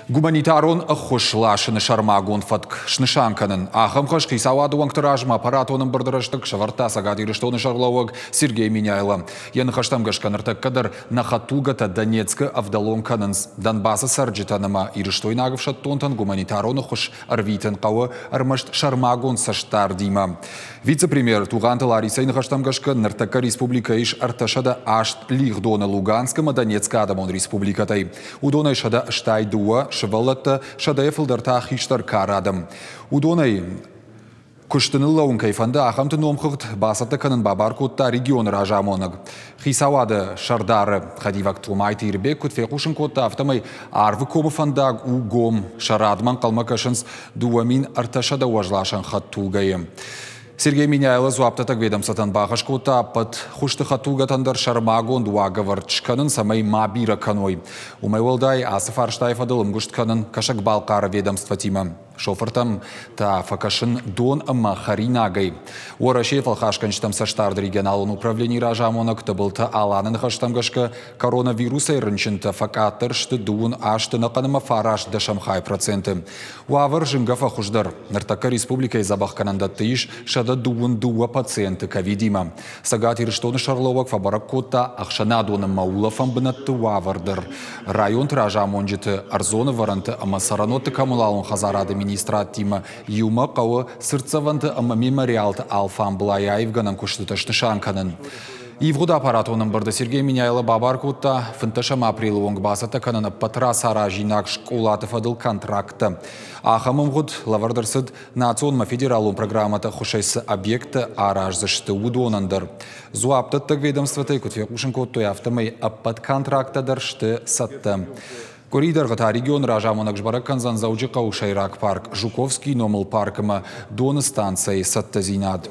Гуманитарон ӕххуыс ласыны сӕрмагонд фӕтк снысан кӕнын. Ахӕм хӕс хицауады уӕнгты размӕ аппаратон ӕмбырды рӕстӕг сӕвӕрдта Цӕгат Ирыстоны сӕргълӕууӕг Сергей Меняйло. Йӕ ныхӕстӕм гӕсгӕ ныртӕккӕ дӕр нӕ хӕдтулгӕтӕ Донецкы ӕвдӕлон кӕнынц. Донбассы цӕрджытӕн ӕмӕ ирыстойнаг ӕфсӕддонтӕн гуманитарон ӕххуыс ӕрвитын хъӕуы ӕрмӕст сӕрмагонд цӕстдардимӕ. Вице-премьер Тугъанты Ларисӕйы ныхӕстӕм гӕсгӕ, ныртӕккӕ республикӕйы ис 308 лигъдоны Луганскы ӕмӕ Донецкы адӕмон республикӕтӕй. Уыдонӕй 162 сывӕллӕттӕ, сӕдӕйӕ фылдӕр та хистӕр кары адӕм. Уыдонӕй куысты ныллӕууын кӕй фӕнды, ахӕмты номхыгъд бацӕттӕ кӕнын бабар кодта регионы разамонӕг. Хицауады сӕрдары хӕдивӕг Томайты Ирбег куыд фехъусын кодта, афтӕмӕй Арвы комы фӕндаг у гом. Сӕ радмӕ ӕнхъӕлмӕ кӕсынц 2300 уӕзласӕн хӕдтулгӕйы. Сергей Меняйло дзуапдӕттӕг ведомствотӕн бахӕс кодта ӕппӕт хуызты хӕдтулгӕтӕн дӕр сӕрмагонд уагӕвӕрд скӕнын, цӕмӕй ма бирӕ кӕной. Уымӕй уӕлдай, ацы фарстайы фӕдыл ӕмгуыст кӕнын Кӕсӕг-Балхъары ведомствотимӕ. Шофыртӕм та фӕкӕсын дон ӕмӕ хӕринагӕй. Уӕрӕсейы фӕлхасгӕнджытӕм цӕстдарды регионалон управленийы разамонӕг Тыбылты Аланы ныхӕстӕм гӕсгӕ, коронавирусӕй рынчынтӕ фӕкъаддӕр сты дыууын азты ӕнӕхъӕн ӕмӕ фараст дӕсӕм хай проценты. Уавӕр зынгӕ фӕхуыздӕр. Ныртӕккӕ республикӕйы дзӕбӕхгӕнӕндӕтты ис 122 пациенты ковидимӕ. Цӕгат Ирыстоны сӕргълӕууӕг фӕбӕрӕг кодта ӕхсӕнадон ӕмӕ улӕфӕн бынӕтты уавӕр дӕр. Районты разамонджыты, ӕрдзон ӕвӕрӕнты ӕмӕ цӕрӕнуӕтты коммуналон хӕдзарады министрадтимӕ иумӕ хъӕуы цыртдзӕвӕнты ӕмӕ мемориалты алфамблайы аивгӕнӕн куыстытӕ снысан кӕнын. Ивгъуыд аппаратон ӕмбырды Сергей Меняйло бабар кодта 15 апрелы онг бацӕттӕ кӕнын ӕппӕт рацаразинаг скъолаты фӕдыл контракттӕ. Ахӕм ӕмгъуыд лӕвӕрд ӕрцыд национ ӕмӕ федералон программӕты ӕххуысӕй цы объекттӕ араздзысты, уыдонӕн дӕр. Дзуапдӕттӕг ведомствотӕй куыд фехъусын кодтой, афтӕмӕй ӕппӕт контракттӕ дӕр сты цӕттӕ. Къуырийы дӕргъы та регионы разамонӕг сбӕрӕг кӕндзӕн Дзӕуджыхъӕуы сӕйраг парк Жуковскийы номыл парк ӕмӕ доны станцӕйы цӕттӕдзинад.